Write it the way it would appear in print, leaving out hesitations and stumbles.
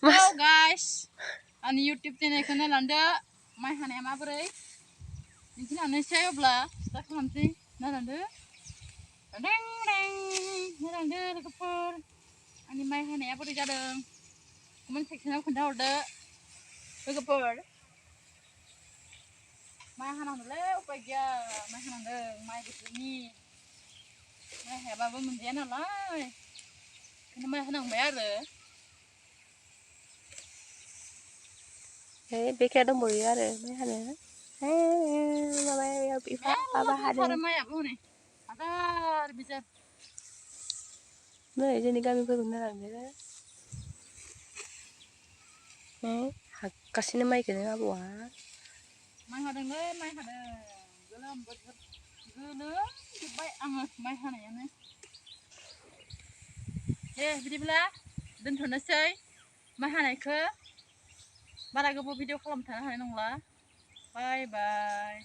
Hello guys, आंनि YouTube चेनेलखौ नायलांदो माइ हानाया माबोरै दिन्थिलांनोसै अब्ला स्टार्ट खालामसै नायलांदो नायलांदो लोगोफोर आंनि माइ हानाया बोरै जादों कमेन्ट सेक्सनाव खोन्थाहरदो लोगोफोर माइ हानांगौलै उपाय गैया माइ हानांदों माइ बोथोरनि माइ हायाबाबो मोनजाया नालाय ओंखायनो माइ हानांबाय आरो बेखा दंबावो आरो माइ हानो माबायाव बिफा बाबा हादों आदार बिजार नै जोंनि गामिफोरखौ नायलांदो हागासिनो माइखौनो आबौआ माइ हादोंलै माइ हादों गोलोम बोथोर गोलोमजोब्बाय आङो माइ हानायानो दे बिदिब्ला दोनथ'नोसै माइ हानायखौ बारा गोबाव भिडिअ खालामनो थानो हानाय नंला बाय बाय